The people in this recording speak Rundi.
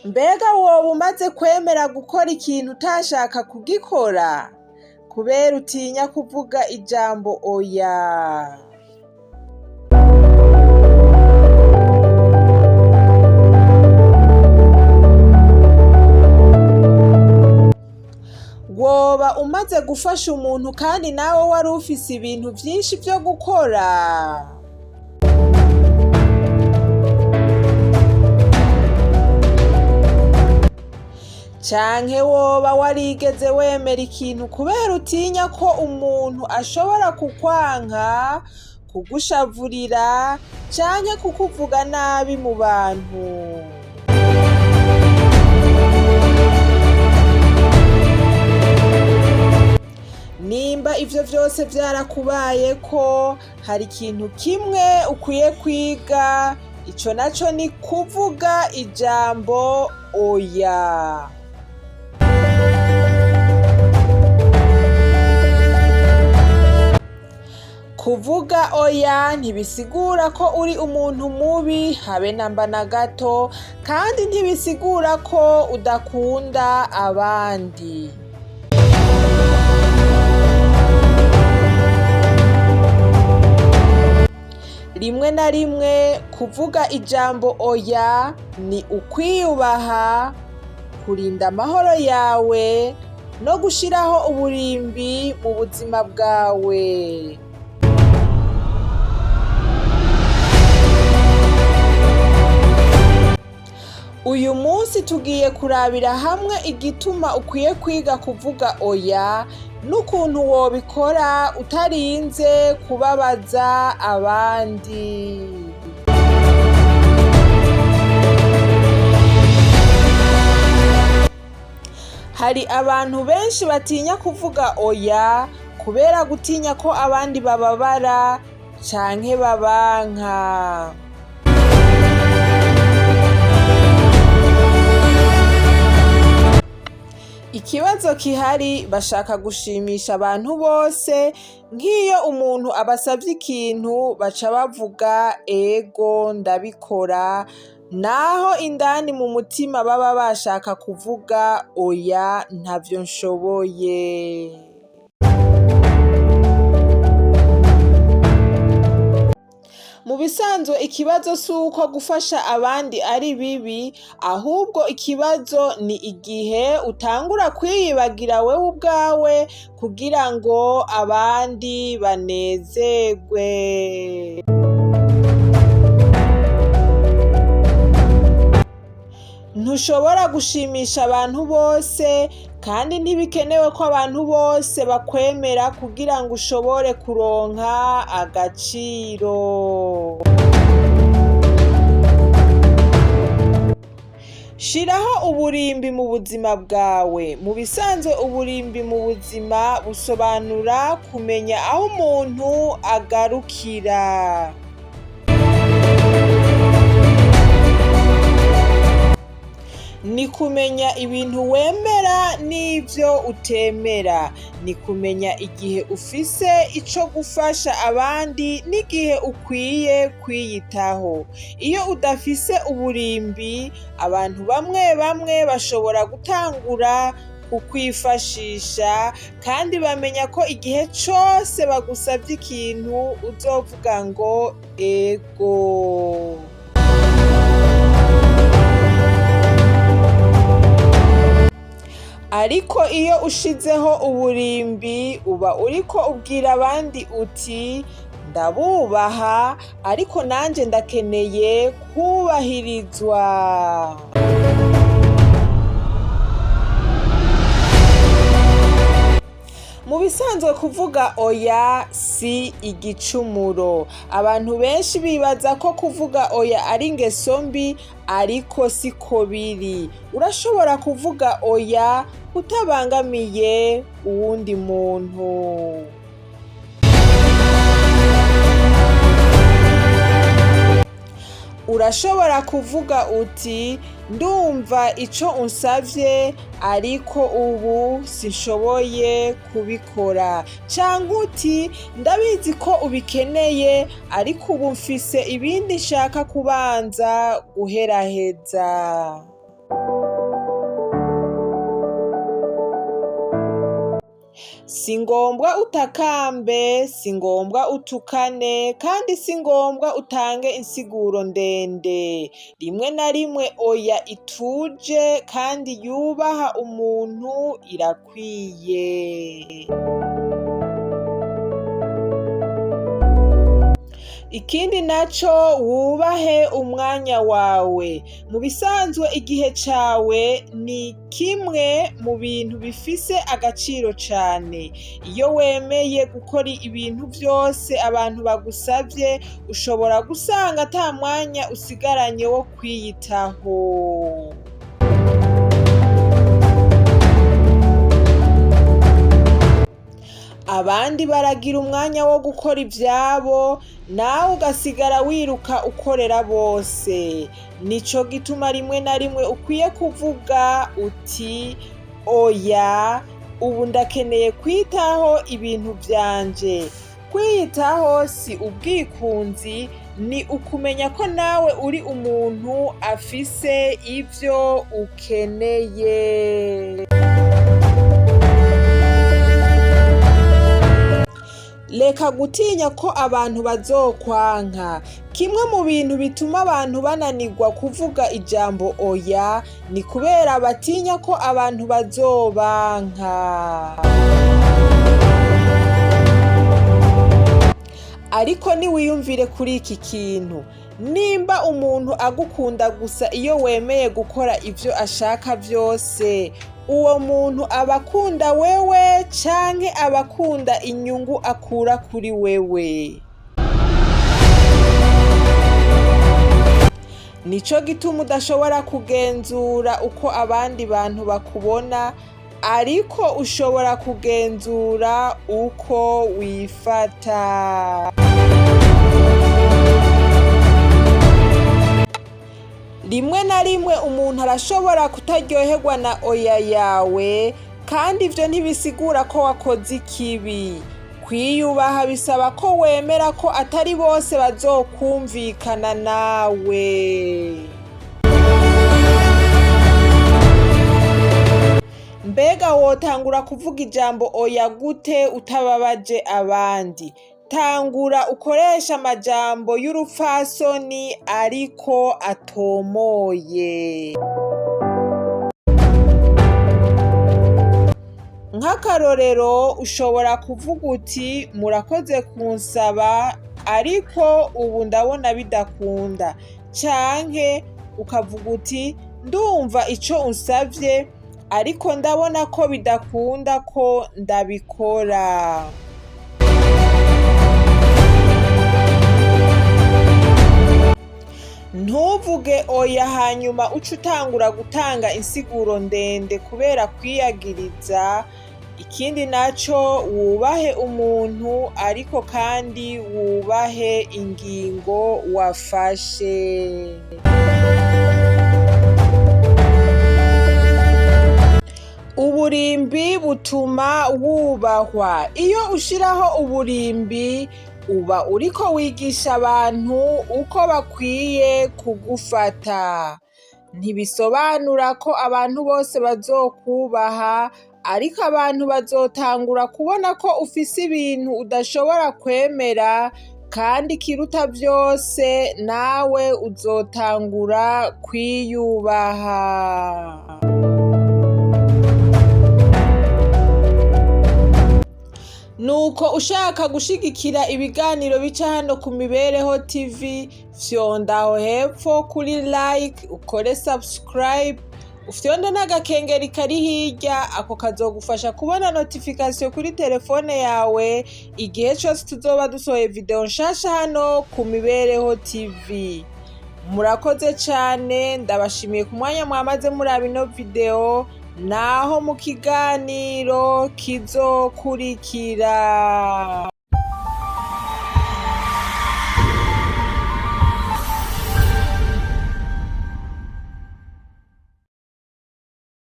Mbega woba umaze kwemera gukora ikintu utashaka kugikora kubera utinya kuvuga ijambo oya? Woba umaze gufasha umuntu kandi nawe wari ufise ibintu vyinshi vyo gukora? Canke woba warigeze wemera ikintu kubera utinya ko umuntu ashobora kukwanka, kugushavurira canke kukuvuga nabi mu bantu? Nimba ivyo vyose vyarakubayeko, hari ikintu kimwe ukwiye kwiga, ico naco ni kuvuga ijambo oya. Kuvuga oya ntibisigura ko uri umuntu mubi habe namba na gato, kandi ntibisigura ko udakunda abandi. Rimwe na rimwe kuvuga ijambo oya ni ukwiyubaha, kurinda amahoro yawe no gushiraho uburimbi mu buzima bwawe. Uyu munsi tugiye kurabira hamwe igituma ukwiye kwiga kuvuga oya n'ukuntu wobikora utarinze kubabaza abandi. Hari abantu benshi batinya kuvuga oya kubera gutinya ko abandi bababara canke babanka. Ikibazo kihari bashaka gushimisha abantu bose, nk'iyo umuntu abasavye ikintu baca bavuga ego ndabikora, naho indani mu mutima baba bashaka kuvuga oya ntavyo nshoboye. Mu bisanzwe ikibazo s'uko gufasha abandi ari bibi, ahubwo ikibazo ni igihe utangura kwiyibagira wewe ubwawe kugira ngo abandi banezerwe. Ntushobora gushimisha abantu bose kandi ntibikenewe ko abantu bose bakwemera kugira ngo ushobore kuronka agaciro. Shiraho uburimbi mu buzima bwawe. Mu bisanzwe uburimbi mu buzima busobanura kumenya aho umuntu agarukira. Ni kumenya ibintu wemera n'ivyo utemera. Ni kumenya igihe ufise ico gufasha abandi n'igihe ukwiye kwiyitaho. Iyo udafise uburimbi, abantu bamwe bamwe bashobora gutangura kukwifashisha kandi bamenya ko igihe cose bagusavye ikintu uzovuga ngo ego. Ariko iyo ushizeho uburimbi uba uriko ubwira abandi uti ndabubaha ariko nanje ndakeneye kwubahirizwa. Mu bisanzwe kuvuga oya si igicumuro. Abantu benshi bibaza ko kuvuga oya ari ingeso mbi ariko siko biri. Urashobora kuvuga oya utabangamiye uwundi muntu. Urashobora kuvuga uti ndumva ico unsavye ariko ubu sinshoboye kubikora, canke uti ndabizi ko ubikeneye ariko ubu mfise ibindi nshaka kubanza guheraheza. Si ngombwa utakambe, si ngombwa utukane, kandi si ngombwa utange insiguro ndende. Rimwe na rimwe oya ituje kandi yubaha umuntu irakwiye. Ikindi naco, wubahe umwanya wawe. Mu bisanzwe igihe cawe ni kimwe mu bintu bifise agaciro cane. Iyo wemeye gukora ibintu vyose abantu bagusavye, ushobora gusanga ata mwanya usigaranye wo kwiyitaho. Abandi baragira umwanya wo gukora ivyabo, nawe ugasigara wiruka ukorera bose. Nico gituma rimwe na rimwe ukwiye kuvuga uti oya, ubu ndakeneye kwitaho ibintu vyanje. Kwiyitaho si ubwikunzi, ni ukumenya ko nawe uri umuntu afise ivyo ukeneye. Reka gutinya ko abantu bazokwanka. Kimwe mu bintu bituma abantu bananirwa kuvuga ijambo oya, ni kubera batinya ko abantu bazobanka. Ariko niwiyumvire kuri iki kintu, nimba umuntu agukunda gusa iyo wemeye gukora ivyo ashaka vyose, uwo muntu aba akunda wewe canke aba akunda inyungu akura kuri wewe? Nico gituma udashobora kugenzura uko abandi bantu bakubona, ariko ushobora kugenzura uko wifata. Rimwe na rimwe umuntu arashobora kutaryoherwa na oya yawe, kandi ivyo ntibisigura ko wakoze ikibi. Kwiyubaha bisaba ko wemera ko atari bose bazokumvikana nawe. Mbega wotangura kuvuga ijambo oya gute utababaje abandi? Tangura ukoreshe amajambo y'urupfasoni ariko atomoye. Nk'akarorero, ushobora kuvuga uti murakoze kunsaba, ariko ubu ndabona bidakunda, canke ukavuga uti ndumva ico unsavye, ariko ndabona ko bidakunda ko ndabikora. Ntuvuge oya hanyuma uce utangura gutanga insiguro ndende kubera kwiyagiriza. Ikindi naco, wubahe umuntu ariko kandi wubahe ingingo wafashe. Uburimbi butuma wubahwa. Iyo ushiraho uburimbi, uba uriko wigisha abantu uko bakwiye kugufata. Ntibisobanura ko abantu bose bazokubaha, ariko abantu bazotangura kubona ko ufise ibintu udashobora kwemera, kandi ikiruta vyose nawe uzotangura kwiyubaha. Nuko ushaka gushigikira ibiganiro bica hano ku Mibereho TV, fyonda aho hepfo kuri like, ukore subscribe, ufyonde n'agakengeri kari hirya, ako kazogufasha kubona notification kuri telefone yawe igihe cose tuzoba dusohoye video nshasha hano ku Mibereho TV. Murakoze cane, ndabashimiye ku mwanya mwamaze muraba ino video, naho mu kiganiro kizokurikira.